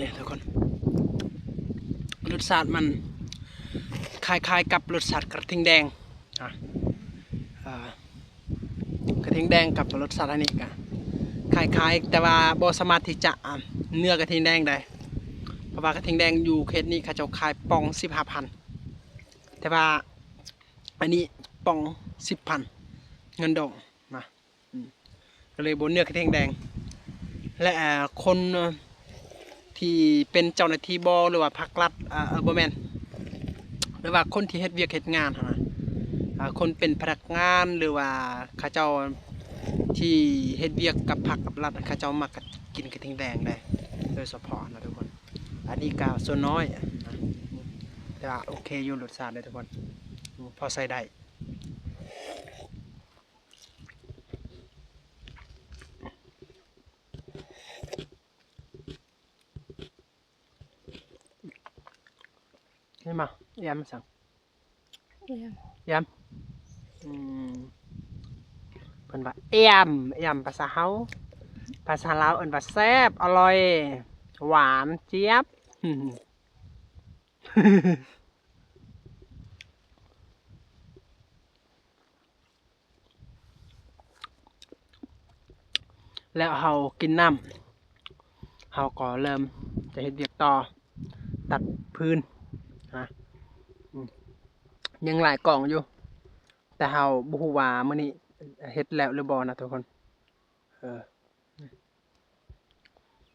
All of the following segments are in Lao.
ນີ້ທຸກຄົນ ລົດຊາດມັນຂ ຄ້າຍໆກັບລົດຊາດກະທິງແດງ ອາ ອາ ກະທິງແດງກັບລົດຊາດອັນນີ້ກະຄ້າຍໆ ແຕ່ວ່າບໍ່ສາມາດທີ່ຈະ ອາ ເໜືອກະທິງແດງໄດ້ ເພາະວ່າກະທິງແດງຢູ່ເຂດນີ້ເຂົາເຈົ້າຂາຍປ່ອງສິບຫ້າພັນ ແຕ່ວ່າອັນນີ້ປ່ອງສິບພັນ ເງິນດອງນະ. ອືມ ກໍເລີຍບໍ່ເໜືອກະທິງແດງ ແລະ ອາ ຄົນທີ່ເປັນເຈົ້າໜ້າທີ່ບໍ ຫຼືວ່າພັກລັດ ອາ ເອີ ບໍ່ແມ່ນ ຫຼືວ່າຄົນທີ່ເຮັດວຽກເຮັດງານຫັ້ນນະ ອາ ຄົນເປັນພະນັກງານ ຫຼືວ່າເຂົາເຈົ້າທີ່ເຮັດວຽກກັບພັກກັບລັດ ເຂົາເຈົ້າມັກກິນກະທິງແດງເດ້ ໂດຍສະເພາະນະທຸກຄົນ. ອັນນີ້ກໍສ່ວນນ້ອຍນະ ແຕ່ວ່າໂອເຄຢູ່ ລົດຊາດເດ້ທຸກຄົນ ພໍໃຊ້ໄດ້. ເຫັນບໍ່? ແອມສັງ? ແອມ ແອມ ອືມ ເພິ່ນວ່າແອມ ແອມ ພາສາເຮົາ ພາສາລາວເອີ້ນວ່າແຊບ ອະລ່ອຍ ຫວານຈຽບ. ແລ້ວເຮົາກິນນ້ຳ ເຮົາກໍເລີ່ມຈະເຮັດວຽກຕໍ່ ຕັດຟືນນະ ອືມ ຍັງຫຼາຍກອງຢູ່ ແຕ່ເຮົາບໍ່ຮູ້ວ່າມື້ນີ້ເຮັດແລ້ວຫຼືບໍ່ນະທຸກຄົນ ເອີ.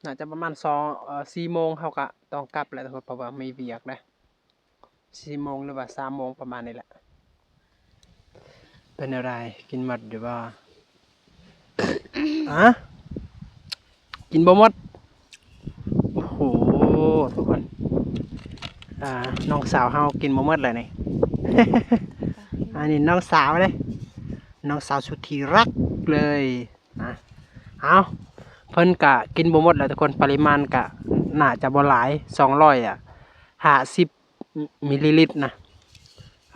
ໜ້າຈະປະມານສອງ ເອີ ສີ່ໂມງເຮົາກະຕ້ອງກັບແລ້ວທຸກຄົນ ເພາະວ່າມີວຽກເດ້ ສີ່ໂມງ ຫຼືວ່າສາມໂມງປະມານນີ້ແຫຼະ. ເປັນແນວໃດ ກິນໝົດຢູ່ບໍ່? ຮະ ກິນບໍ່ໝົດ? ໂອ້ໂຫ ທຸກຄົນ ອ່າ ນ້ອງສາວເຮົາກິນບໍ່ໝົດແລ້ວນີ້ ອັນນີ້ນ້ອງສາວເດ້ ນ້ອງສາວສຸດທີ່ຮັກເລີຍ. ນະ ເອົາ ເພິ່ນກະກິນບໍ່ໝົດແຫຼະທຸກຄົນ ປະລິມານກະໜ້າຈະບໍ່ຫຼາຍ ສອງຮ້ອຍຫ້າສິບມິລລີລິດນະ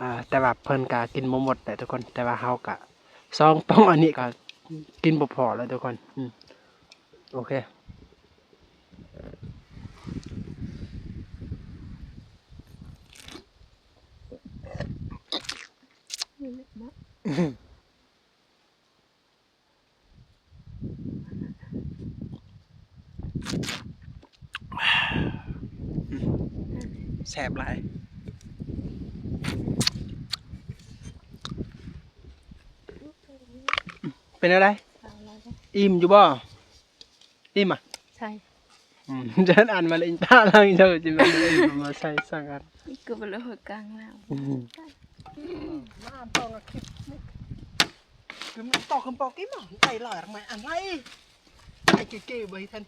ອາ ແຕ່ວ່າເພິ່ນກະກິນບໍ່ໝົດແຫຼະທຸກຄົນ ແຕ່ວ່າເຮົາກະ ສອງປ່ອງອັນນີ້ກະກິນບໍ່ພໍແລ້ວທຸກຄົນ ອືມ ໂອເຄ. ແຊບຫຼາຍ ເປັນແນວໃດ? ອີ່ມຢູ່ບໍ່? ອີ່ມອະ? ໃຊ່ ອືມ ເດີນອັນມາເລີຍ ຕາຫຼັງເຈົ້າຈິມາເລີຍ ມາໃສ່ສັກອັນ ອີກກໍບໍ່ເລີຍກາງລາວ ອືມ ມາຕ້ອງຄລິບນີ້ ຄືມັນຕອກຄຳປອກອີ່ມາ ໄດ້ຫຼາຍມາອັນໄລ ໄອ້ເກໆ ບໍ່ທັນ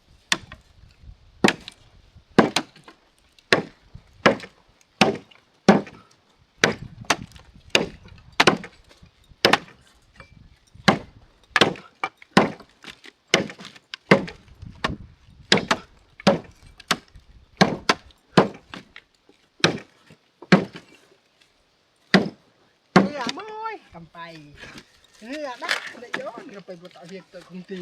ເຮືອມອຍກຳໄປ ເຮືອດັກໄດ້ຍ້ອນກຳໄປບໍ່ຕາວຽກຕົວຄົງຕີ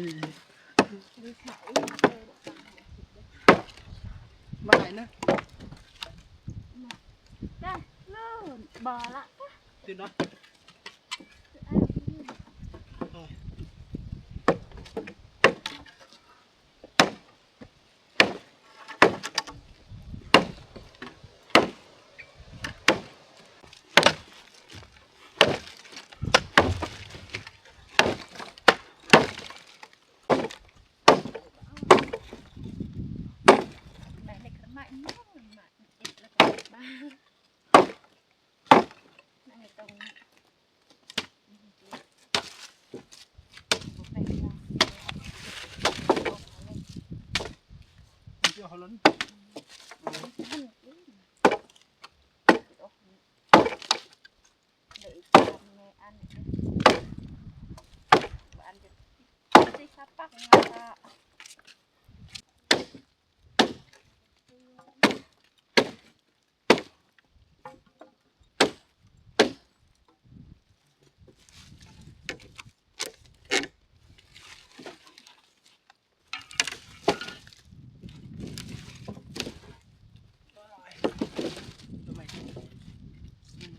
ມາໄດ້ນະ ໄດ້ ເລີ້ນບໍ່ລະ ຕື່ນເນາະ. ບໍ່ຫຼາຍ ບໍ່ຫຼາຍ ມັນ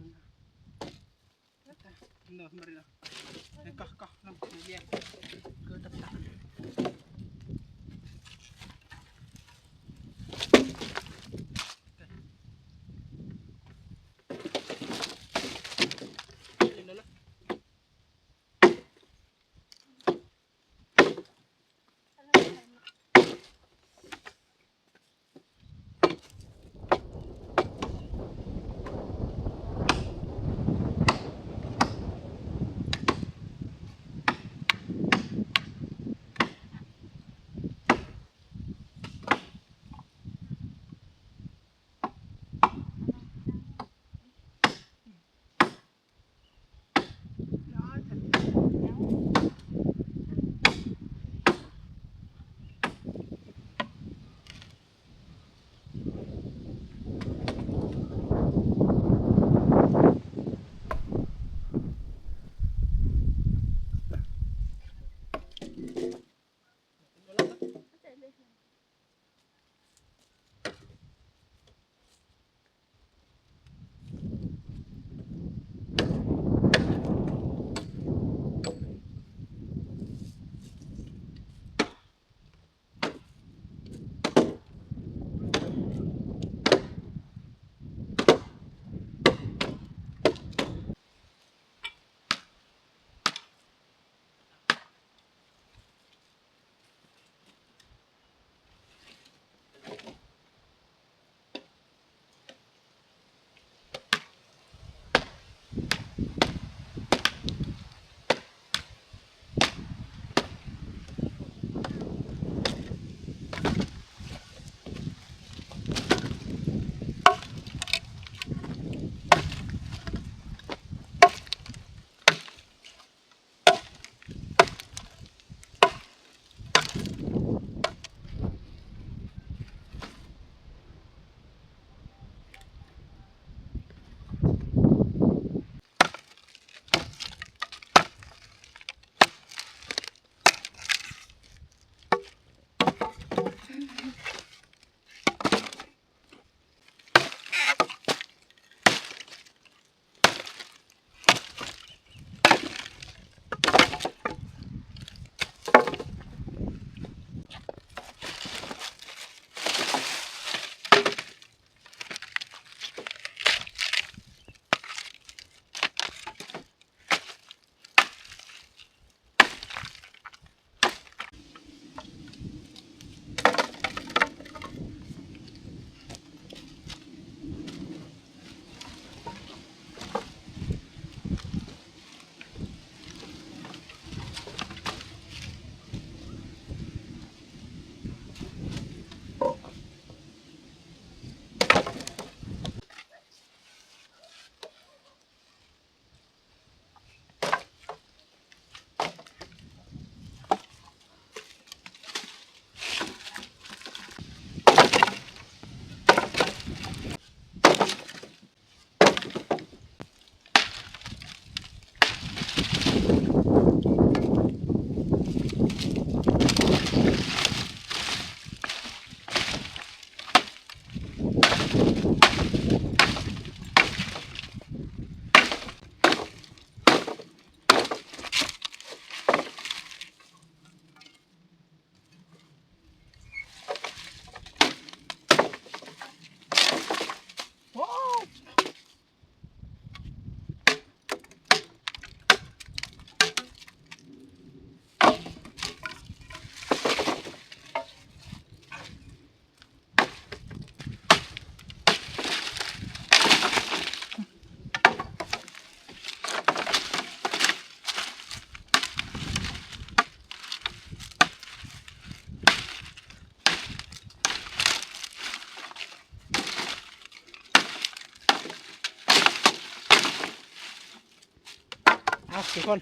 ເອົາ ທຸກຄົນ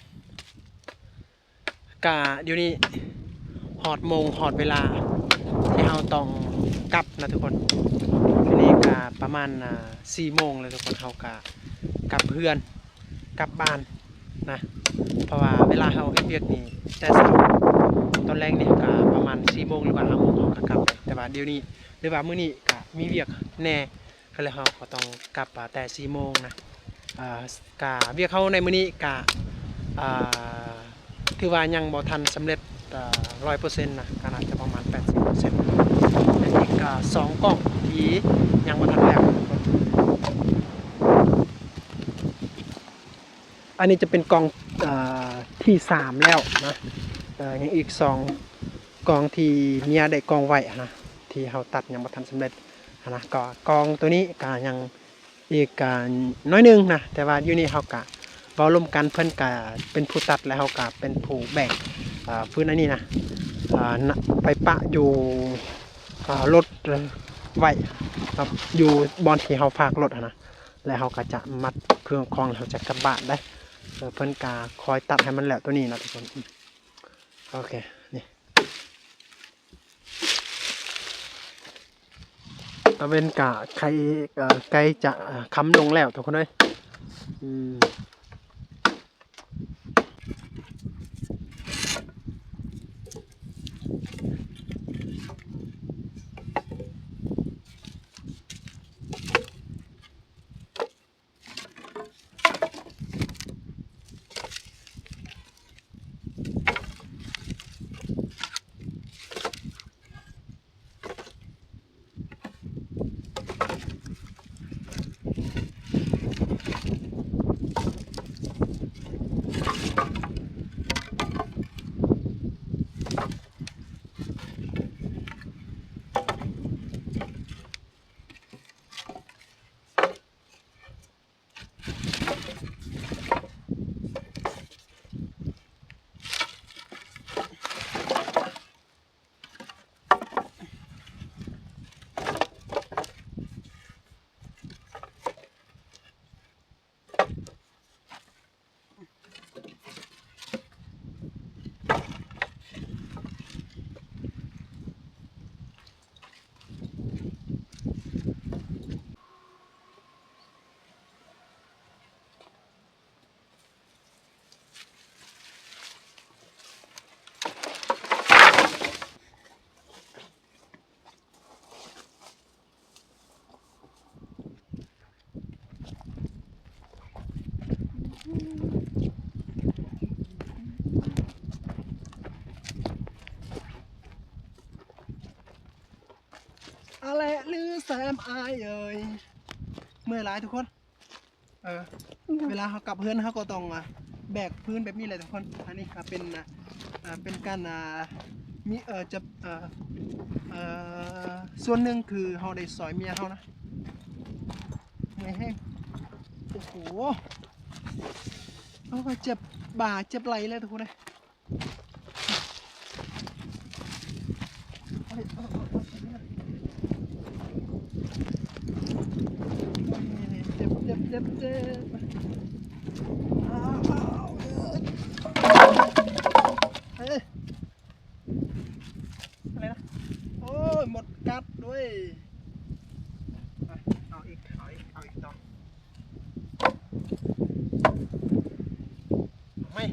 ກະດຽວນີ້ຮອດໂມງຮອດເວລາທີ່ເຮົາຕ້ອງກັບນະທຸກຄົນ. ດຽວນີ້ກະປະມານ ອ່າ ສີ່ໂມງແລ້ວທຸກຄົນ, ເຮົາກະກັບເຮືອນ ກັບບ້ານນະ ເພາະວ່າເວລາເຮົາເຮັດວຽກນີ້ແຕ່ເຊົ້າ ຕອນແລງນີ້ກະປະມານສີ່ໂມງ ຫຼືວ່າຫ້າໂມງເຮົາກະກັບ. ແຕ່ວ່າດຽວນີ້ ຫຼືວ່າມື້ນີ້ກະມີວຽກແດ່ ກະເລີຍເຮົາກໍຕ້ອງກັບ ອາ ແຕ່ສີ່ໂມງນະ. ອາ ກະວຽກເຮົາໃນມື້ນີ້ກະ ອ່າ ຖືວ່າຍັງບໍ່ທັນສຳເລັດ ອ່າ ຮ້ອຍເປີເຊັນນະ ກໍໜ້າຈະປະມານແປດສິບເປີເຊັນ. ແລະ ອີກ ອ່າ ສອງກ້ອງທີ່ຍັງບໍ່ທັນແລ້ວ. ອັນນີ້ຈະເປັນກ້ອງ ອ່າ ທີສາມແລ້ວນະ. ເອີ ຍັງອີກສອງກ້ອງທີ່ເມຍໄດ້ກ້ອງໄວ້ຫັ້ນນະ ທີ່ເຮົາຕັດຍັງບໍ່ທັນສຳເລັດຫັ້ນນະ. ກໍກ້ອງໂຕນີ້ກໍຍັງ ອີກ ກະໜ້ອຍໜຶ່ງນະ, ແຕ່ວ່າຢູ່ນີ້ເຮົາກະເວົ້າລົມກັນ, ເພິ່ນກະເປັນຜູ້ຕັດ ແລະ ເຮົາກະເປັນຜູ້ແບກ ອາ ຟືນອັນນີ້ນະ ອາ ນະ ໄປປະຢູ່ ອາ ລົດໄວ້ ຢູ່ບ່ອນທີ່ເຮົາຝາກລົດຫັ້ນນະ, ແລະ ເຮົາກະຈະມັດເຄື່ອງຂອງ ເຮົາຈະກັບບ້ານໄດ໋. ເອີ ເພິ່ນກະຄອຍຕັດໃຫ້ມັນແລ້ວໂຕນີ້ນະທຸກຄົນ. ໂອເຄ ນີ້ ຕາເວັນກະໄຄ ເອີ ໃກ້ຈະຄ່ຳລົງແລ້ວທຸກຄົນເອີຍ. ອືມ. ອາແລະ ລືແຊມອ້າຍເອີຍ ເມື່ອຍຫຼາຍທຸກຄົນ. ເອີ ເວລາເຮົາກັບເຮືອນ ເຮົາກໍຕ້ອງ ອາ ແບກຟືນແບບນີ້ແຫຼະທຸກຄົນ. ອັນນີ້ກໍເປັນ ອາ ເປັນການ ອາ ມີ ເອີ ຈະ ເອີ ເອີ ສ່ວນໜຶ່ງຄືເຮົາໄດ້ຊ່ອຍເມຍເຮົານະ. ເມື່ອຍແຮງ ໂອ້ໂຫ ເຮົາກໍເຈັບບ່າເຈັບໄຫຼ່ແລ້ວທຸກຄົນເອີຍ. ເຈັບ ເຈັບ ເຈັບ ເຈັບ ເອີ ອະໄລນະ ໂອ້ຍ ມົດກັດດ້ວຍ. ເອົາອີກ ເອົາອີກ ເອົາອີກຕໍ່. ເອົາໃໝ່.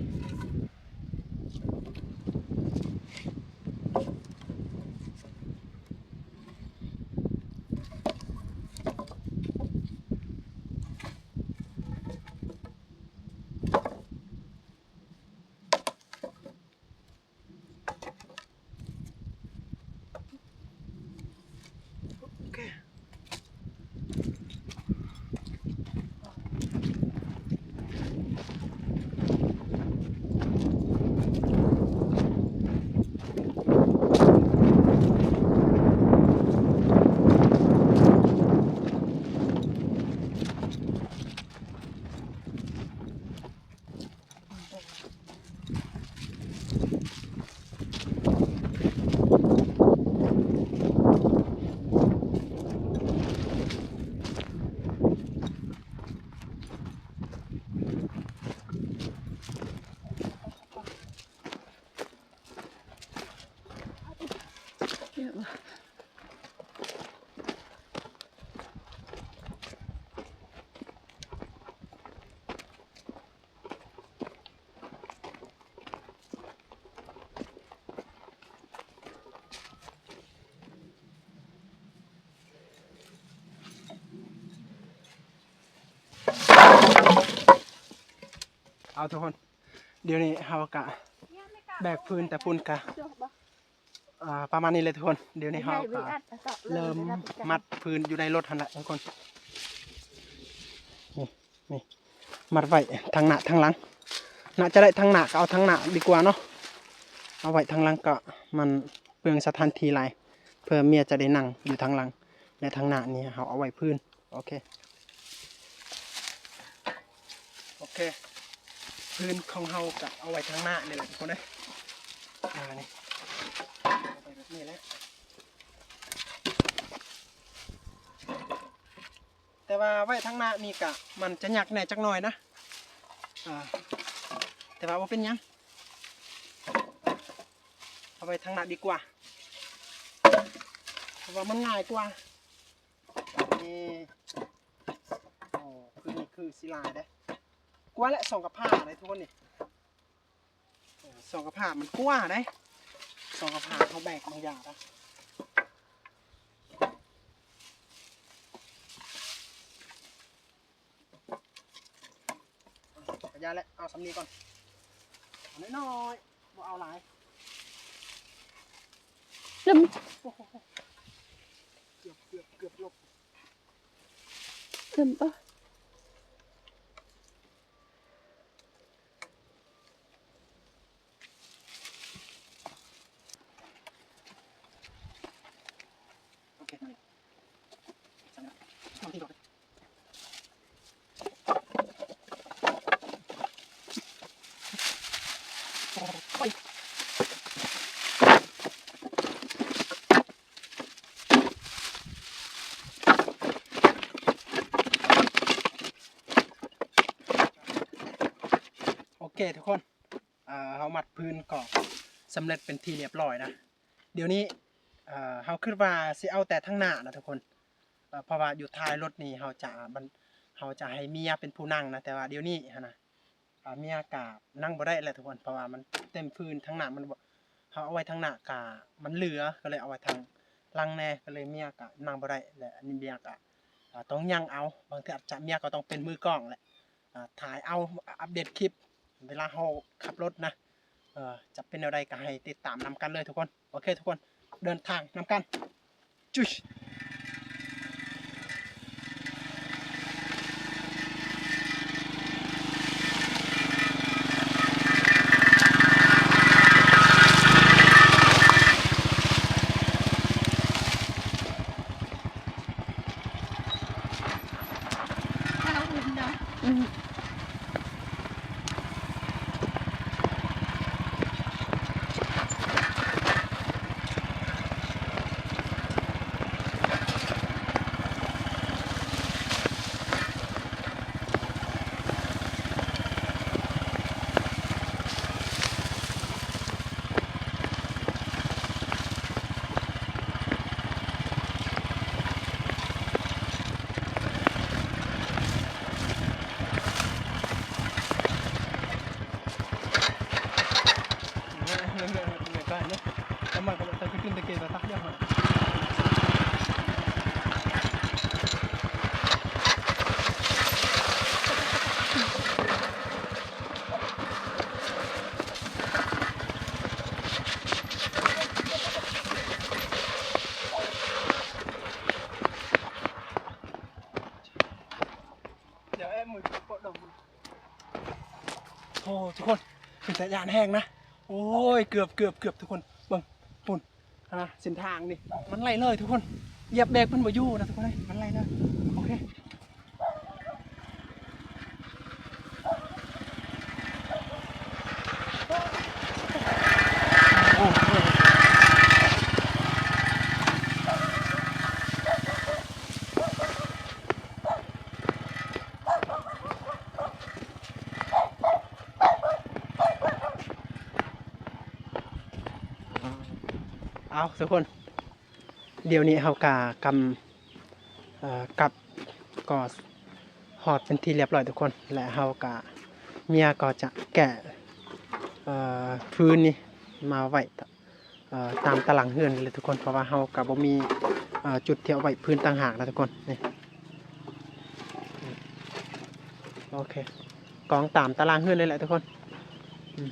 ເອົາທຸກຄົນ ດຽວນີ້ເຮົາກະແບກຟືນແຕ່ພຸ້ນກະ ອ່າ ປະມານນີ້ແຫຼະທຸກຄົນ. ດຽວນີ້ເຮົາກະເລີ່ມມັດຟືນຢູ່ໃນລົດຫັ້ນແຫຼະທຸກຄົນ. ນີ້ ນີ້ ມັດໄວ້ທັງໜ້າທັງຫຼັງ. ໜ້າຈະໄດ້ທັງໜ້າ ກໍເອົາທັງໜ້າດີກວ່າເນາະ. ເອົາໄວ້ທັງຫຼັງກໍມັນເປືອງສະຖານທີ່ຫຼາຍ ເພື່ອເມຍຈະໄດ້ນັ່ງຢູ່ທາງຫຼັງ ແລະ ທາງໜ້ານີ້ເຮົາເອົາໄວ້ຟືນ. ໂອເຄ ໂອເຄ ຟືນຂອງເຮົາກະເອົາໄວ້ທາງໜ້ານີ້ແຫຼະທຸກຄົນເອີຍ. ອ່າ ນີ້ ເອົາໄປແບບນີ້ແຫຼະ. ແຕ່ວ່າໄວ້ທາງໜ້ານີ້ກະມັນຈະຍາກແດ່ຈັກໜ້ອຍນະ. ອ່າ ແຕ່ວ່າບໍ່ເປັນຫຍັງ ເອົາໄວ້ທາງໜ້າດີກວ່າ ເພາະວ່າມັນງ່າຍກວ່າ. ນີ້ ໂອ້ ຄືນີ້ຄືຊິຫຼາຍເດ້. ກວ່າແຫຼະ ສອງກະພ້າເດ້ທຸກຄົນນີ້. ສອງກະພ້າມັນກວ່າເດ້. ສອງກະພ້າເຮົາແບກບາງຢ່າງນະ. ກະຢ່າແຫຼະ ເອົາສ່ຳນີ້ກ່ອນ ເອົານ້ອຍໆ ບໍ່ເອົາຫຼາຍ. ລະ ໂອ້ໂຫ ເກືອບ ເກືອບ ເກືອບຫຼົບ ລະ ໂອ ໂອເຄ ມານີ້ ໂອເຄທຸກຄົນ ເຮົາມັດຟືນກໍສຳເລັດເປັນທີ່ລຽບລ້ອຍນະ. ດຽວນີ້ ເຮົາຄິດວ່າຊິເອົາແຕ່ທາງໜ້ານະທຸກຄົນ ເພາະວ່າຢູ່ທ້າຍລົດນີ້ເຮົາຈະ ເຮົາຈະໃຫ້ເມຍເປັນຜູ້ນັ່ງນະ. ແຕ່ວ່າດຽວນີ້ຫັ້ນນະ ເມຍກະນັ່ງບໍ່ໄດ້ແຫຼະທຸກຄົນ ເພາະວ່າມັນເຕັມຟືນ ທາງໜ້າມັນບໍ່ ເຮົາເອົາໄວ້ທາງໜ້າກະມັນເຫຼືອ ກໍເລີຍເອົາໄວ້ທາງຫຼັງແດ່ ກໍເລີຍເມຍກະນັ່ງບໍ່ໄດ້ ແລະ ອັນນີ້ເມຍກະ ອ່າ ຕ້ອງຍ່າງເອົາ. ບາງເທື່ອອາດຈະເມຍກໍຕ້ອງເປັນມືກ້ອງແຫຼະ ອ່າ ຖ່າຍເອົາ ອັບເດດຄລິບເວລາເຮົາຂັບລົດນະ. ເອີ ຈະເປັນແນວໃດກໍໃຫ້ຕິດຕາມນຳກັນເລີຍທຸກຄົນ. ໂອເຄທຸກຄົນ ເດີນທາງນຳກັນ. ຈຸ້ຍ. ໂອ້ ທຸກຄົນ ເປັນຕາຢ້ານແຮງນະ. ໂອ້ຍ ເກືອບ ເກືອບ ເກືອບ ທຸກຄົນ ເບິ່ງ ພຸ້ນ ຫັ້ນນະ ເສັ້ນທາງນີ້ມັນໄຫຼເລີຍທຸກຄົນ. ຢຽບເບຣກມັນບໍ່ຢູ່ນະທຸກຄົນເອີຍ ມັນໄຫຼເລີຍ. ໂອເຄ. ເອົາ ທຸກຄົນ ດຽວນີ້ເຮົາກະກຳ ເອີ ກັບ ກໍຮອດເປັນທີ່ລຽບຮ້ອຍທຸກຄົນ ແລະ ເຮົາກະ ເມຍກໍຈະແກະ ເອີ ຟືນນີ້ມາໄວ້ ເອີ ຕາມຕາລ່າງເຮືອນເລີຍທຸກຄົນ ເພາະວ່າເຮົາກະບໍ່ມີ ເອີ ຈຸດທີ່ເອົາໄວ້ຟືນຕ່າງຫາກນະທຸກຄົນ. ນີ້ ໂອເຄ ກອງຕາມຕາລ່າງເຮືອນເລີຍແຫຼະທຸກຄົນ. ອືມ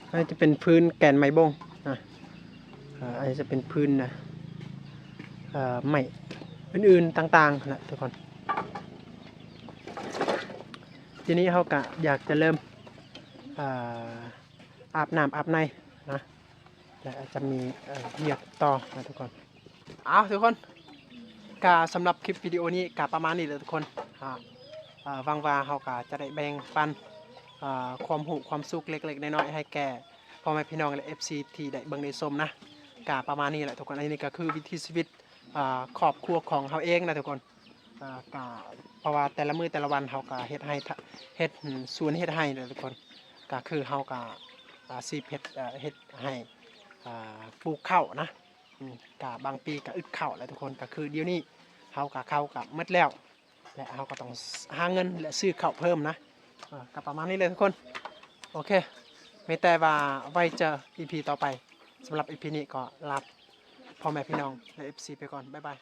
ອັນນີ້ຈະເປັນພື້ນແກນໄມ້ບົງນະ ເອີ ອັນນີ້ຈະເປັນພື້ນນະ ເອີ ໄມ້ອື່ນໆຕ່າງໆນະທຸກຄົນ. ທີນີ້ເຮົາກະຢາກຈະເລີ່ມ ເອີ ອາບນ້ຳອາບໃນນະ ແລະ ອາດຈະມີ ເອີ ວຽກຕໍ່ນະທຸກຄົນ. ເອົາທຸກຄົນ ກະສຳລັບຄລິບວິດີໂອນີ້ກະປະມານນີ້ແຫຼະທຸກຄົນ. ອາ ເອີ ຫວັງວ່າເຮົາກະຈະໄດ້ແບ່ງປັນ ເອີ ຄວາມຮູ້ຄວາມສຸກເລັກໆນ້ອຍໆໃຫ້ແກ່ພໍ່ແມ່ພີ່ນ້ອງ ແລະ ເອັຟຊີ ທີ່ໄດ້ເບິ່ງໄດ້ຊົມນະ. ກະປະມານນີ້ແຫຼະທຸກຄົນ. ອັນນີ້ກະຄືວິຖີຊີວິດ ອາ ຄອບຄົວຂອງເຮົາເອງນະທຸກຄົນ. ອາ ກະເພາະວ່າແຕ່ລະມື້ແຕ່ລະວັນເຮົາກະເຮັດໄຮ່ ເຮັດສວນເຮັດໄຮ່ແຫຼະທຸກຄົນ. ກະຄືເຮົາກະ ອາ ຊີບເຮັດ ເຮັດໄຮ່ ອາ ປູກເຂົ້ານະ. ອືມ ກະບາງປີກະອຶດເຂົ້າແຫຼະທຸກຄົນ. ກະຄືດຽວນີ້ເຮົາກະ ເຂົ້າກະໝົດແລ້ວ ແລະ ເຮົາກະຕ້ອງຫາເງິນ ແລະ ຊື້ເຂົ້າເພີ່ມນະ. ເອີ ກະປະມານນີ້ແຫຼະທຸກຄົນ. ໂອເຄ ມີແຕ່ວ່າໄວ້ເຈີອີພີຕໍ່ໄປ. ສຳລັບອີພີນີ້ກໍລາພໍ່ແມ່ພີ່ນ້ອງ ແລະ ເອັຟຊີ ໄປກ່ອນ. ບາຍບາຍ.